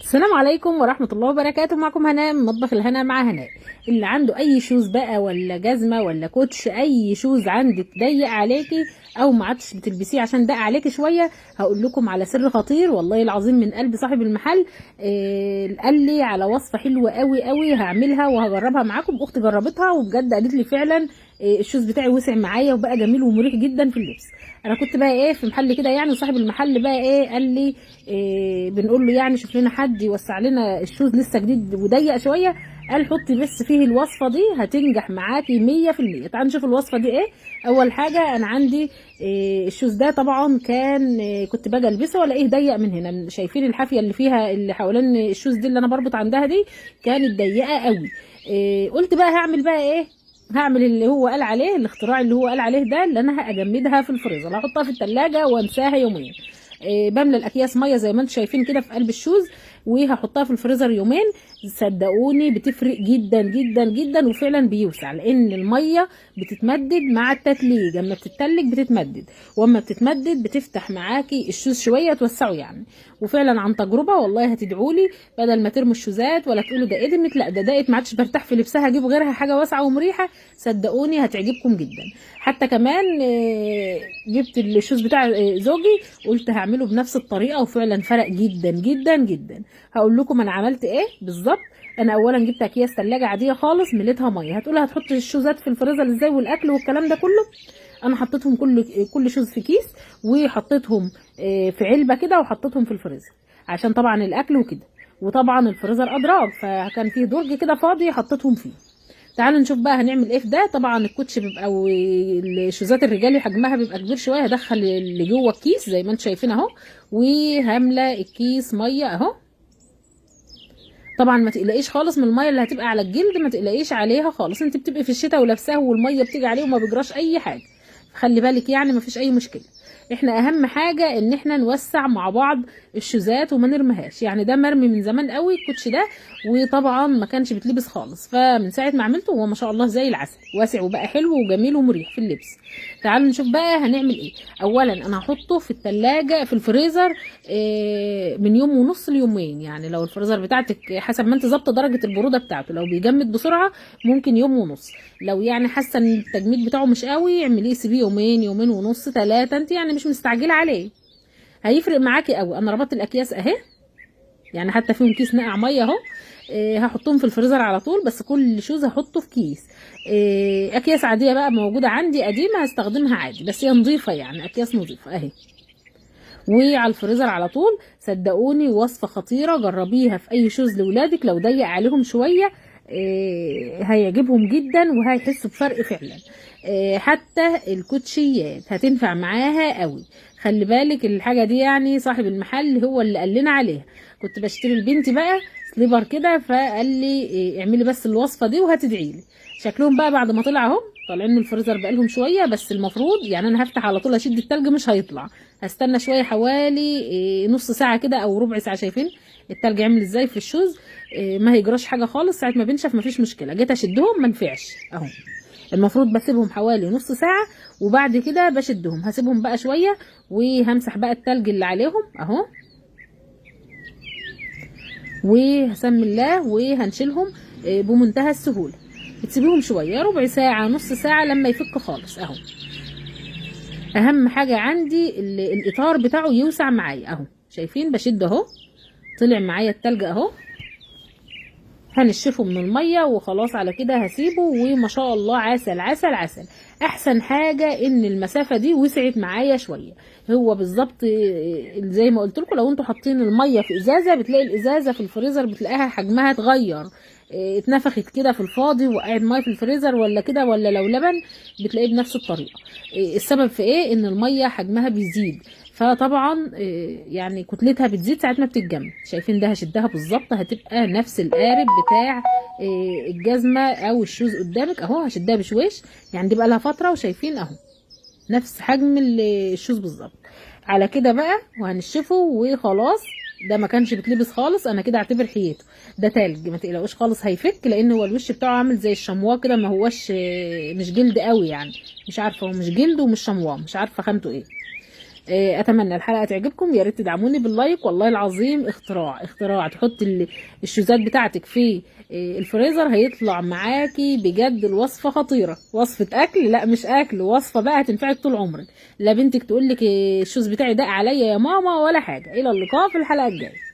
السلام عليكم ورحمة الله وبركاته. معكم هناء من مطبخ الهنا مع هناء. اللي عنده اي shoes بقى، ولا جزمة ولا كوتش، اي shoes عندك ضيق عليكي او ما عادش بتلبسيه عشان ضاق عليكي شوية، هقول لكم على سر خطير والله العظيم من قلب صاحب المحل. قال لي على وصفة حلوة قوي قوي، هعملها وهجربها معاكم. اختي جربتها وبجد قالت لي فعلا ال shoes بتاعي وسع معايا وبقى جميل ومريح جدا في اللبس. انا كنت بقى ايه في محل كده يعني، وصاحب المحل بقى ايه قال لي إيه، بنقول له يعني شوف لنا حد يوسع لنا ال shoes لسه جديد وضيق شويه، قال حطي بس فيه الوصفة دي هتنجح معاكي 100%. تعالوا نشوف الوصفة دي ايه. اول حاجة انا عندي إيه ال shoes ده طبعا كان إيه كنت باجي البسه والاقيه ضيق من هنا، شايفين الحافيه اللي فيها اللي حوالين ال shoes دي اللي انا بربط عندها دي كانت ضيقه قوي. إيه قلت بقى هعمل بقى ايه، هعمل اللي هو قال عليه، الاختراع اللي هو قال عليه ده، اللي انا هجمدها في الفريزر، هحطها في التلاجة وانساها يومين. إيه بملى الاكياس مية زي ما انتم شايفين كده في قلب ال shoes، وهحطها في الفريزر يومين. صدقوني بتفرق جدا جدا جدا، وفعلا بيوسع لان المية بتتمدد مع التتليج، اما بتتلج بتتمدد، واما بتتمدد بتفتح معاكي ال shoes شوية توسعه يعني. وفعلا عن تجربه والله هتدعولي، بدل ما ترموا الشوزات ولا تقولوا ده قدمت، لا ده ضاقت ما عادش برتاح في لبسها، اجيب غيرها حاجة واسعة ومريحه. صدقوني هتعجبكم جدا. حتى كمان جبت ال shoes بتاع زوجي قلت هعمله بنفس الطريقة، وفعلا فرق جدا جدا جدا. هقول لكم انا عملت ايه بالظبط. انا اولا جبت اكياس ثلاجه عادية خالص مليتها مية. هتقولي هتحط الشوزات في الفريزر ازاي والاكل والكلام ده كله؟ انا حطيتهم كل shoes في كيس، وحطيتهم في علبة كده، وحطيتهم في الفريزر عشان طبعا الاكل وكده. وطبعا الفريزر ادراج، فكان فيه درج كده فاضي حطيتهم فيه. تعالوا نشوف بقى هنعمل ايه في ده. طبعا الكوتش بيبقى والشوزات الرجالي حجمها بيبقى كبير شوية، هدخل اللي جوه الكيس زي ما انتم شايفين اهو، وهملى الكيس مية اهو. طبعا ما تقلقيش خالص من المية اللي هتبقى على الجلد، ما تقلقيش عليها خالص، انت بتبقي في الشتاء ولابساه والمية بتيجي عليه وما بيجراش اي حاجة، خلي بالك يعني ما فيش اي مشكلة. احنا اهم حاجة ان احنا نوسع مع بعض الشوزات وما نرميهاش، يعني ده مرمي من زمان قوي الكوتش ده، وطبعا ما كانش بيتلبس خالص، فمن ساعة ما عملته هو ما شاء الله زي العسل، واسع وبقى حلو وجميل ومريح في اللبس. تعالوا نشوف بقى هنعمل ايه. اولا انا هحطه في التلاجة في الفريزر من يوم ونص ليومين، يعني لو الفريزر بتاعتك حسب ما انت ظابطة درجه البرودة بتاعته، لو بيجمد بسرعة ممكن يوم ونص، لو يعني حاسه ان التجميد بتاعه مش قوي اعمليه سيبيه يومين، يومين ونص، 3، انت يعني مش مستعجلة عليه، هيفرق معاكي قوي. انا ربطت الاكياس اهي، يعني حتى فيهم كيس نقع مية اهو. هحطهم في الفريزر على طول، بس كل shoes هحطه في كيس. اكياس عادية بقى موجودة عندي قديمة هستخدمها عادي، بس هي نظيفة يعني اكياس نظيفة اهي، وعلى الفريزر على طول. صدقوني وصفه خطيرة، جربيها في اي shoes لولادك، لو ضيق عليهم شوية هيعجبهم جدا وهيحسوا بفرق فعلا. حتى الكوتشيات هتنفع معاها قوي. خلي بالك الحاجة دي يعني صاحب المحل هو اللي قال لنا عليها، كنت بشتري لبنتي بقى slipper كده، فقال لي اعملي بس الوصفة دي وهتدعي لي. شكلهم بقى بعد ما طلع اهو، طالعين من الفريزر بقالهم شوية، بس المفروض يعني انا هفتح على طول اشد التلج مش هيطلع، هستنى شوية حوالي نص ساعة كده او ربع ساعة. شايفين التلج عامل ازاي في ال shoes؟ ما هيجراش حاجة خالص، ساعة ما بينشف مفيش مشكلة. جيت اشدهم ما نفعش اهو، المفروض بسيبهم حوالي نص ساعة وبعد كده بشدهم. هسيبهم بقى شوية وهمسح بقى التلج اللي عليهم اهو، وهسمي الله وهنشيلهم بمنتهى السهولة. بتسيبيهم شوية ربع ساعة نص ساعة لما يفك خالص اهو. اهم حاجة عندي الاطار بتاعه يوسع معايا اهو، شايفين بشد اهو، طلع معايا التلج اهو. هنشفه من المية وخلاص على كده هسيبه، وما شاء الله عسل عسل عسل. احسن حاجة ان المسافة دي وسعت معايا شوية، هو بالظبط زي ما قلت لكم لو انتوا حاطين المية في ازازة بتلاقي الازازه في الفريزر بتلاقيها حجمها اتغير، اتنفخت كده في الفاضي وقعت مية في الفريزر ولا كده، ولا لو لبن بتلاقيه بنفس الطريقة. السبب في ايه؟ ان المية حجمها بيزيد، فطبعا يعني كتلتها بتزيد ساعة ما بتتجمد. شايفين ده هشدها بالظبط هتبقى نفس القارب بتاع الجزمة او ال shoes قدامك اهو، هشدها بشويش يعني دي بقى لها فترة، وشايفين اهو نفس حجم ال shoes بالظبط. على كده بقى وهنشفه وخلاص. ده ما كانش بيتلبس خالص، انا كده اعتبر حيته ده تلج، ما تقلقوش خالص هيفك، لان هو الوش بتاعه عامل زي الشمواه كده، ما هوش مش جلد قوي يعني، مش عارفه هو مش جلد ومش شمواه، مش عارفه خامته ايه. اتمنى الحلقة تعجبكم، يا ريت تدعموني بال like. والله العظيم اختراع اختراع، تحط الشوزات بتاعتك في الفريزر هيطلع معاكي بجد. الوصفة خطيرة، وصفه اكل، لا مش اكل، وصفه بقى هتنفعك طول عمرك. لا بنتك تقول لك ال shoes بتاعي دق عليا يا ماما ولا حاجة. الى اللقاء في الحلقة الجاية.